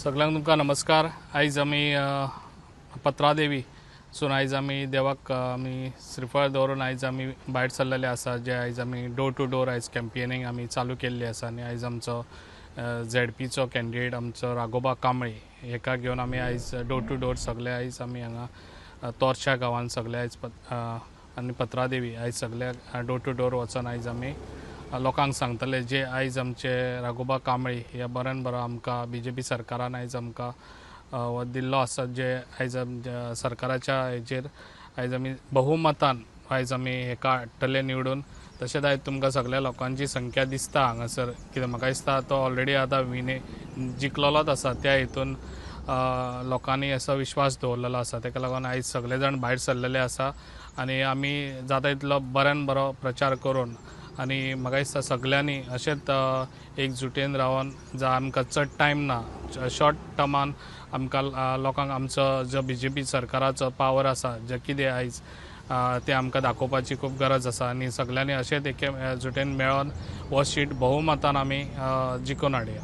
सगळ्यांक तुमकां नमस्कार. आयज आमी पत्रादेवी सून आयज आमी देवाक आमी श्रीफळ दवरून आयज आमी भायर सरलेले आसा, जे आयज आमी डोर टू डोर आयज कॅम्पेनींग आमी चालू केल्ली आसा. आनी आयज आमचो झेडपीचो कॅन्डिडेट आमचो राघोबा कांबळी हेका घेवन आमी आयज डोर टू डोर सगळे आयज आमी हांगा तोरशा गांवान सगळे आयज आनी पत्रादेवी आयज सगळे डोर टू डोर वचोन आयज आमी लोकांक सांगतले जे आयज आमचे राघोबा कांबळी हे बऱ्यान बरो आमकां बीजेपी सरकारान आयज आमकां हो दिल्लो आसा, जे आयज आमच्या सरकाराच्या हेजेर आयज आमी बहुमतान आयज आमी हेका हाडटले निवडून. तशेंच आयज तुमकां सगळ्या लोकांची संख्या दिसता हांगासर, कित्याक म्हाका दिसता तो ऑलरेडी आतां विने जिखलोलोच आसा, त्या हितून लोकांनी असो विश्वास दवरलेलो आसा. तेका लागून आयज सगळे जाण भायर सरलेले आसा आनी आमी जाता तितलो बऱ्यान बरो प्रचार करून आनी म्हाका दिसता सगळ्यांनी अशेंच एकजुटीन रावन जा आमकां चड टायम ना, शॉर्ट टर्मान आमकां लोकांक आमचो जो बीजेपी सरकाराचो पावर आसा जे कितें आयज तें आमकां दाखोवपाची खूब गरज आसा. आनी सगळ्यांनी अशेंच एके जुटेन मेळोन हो सीट बहुमतान आमी जिखून हाडया.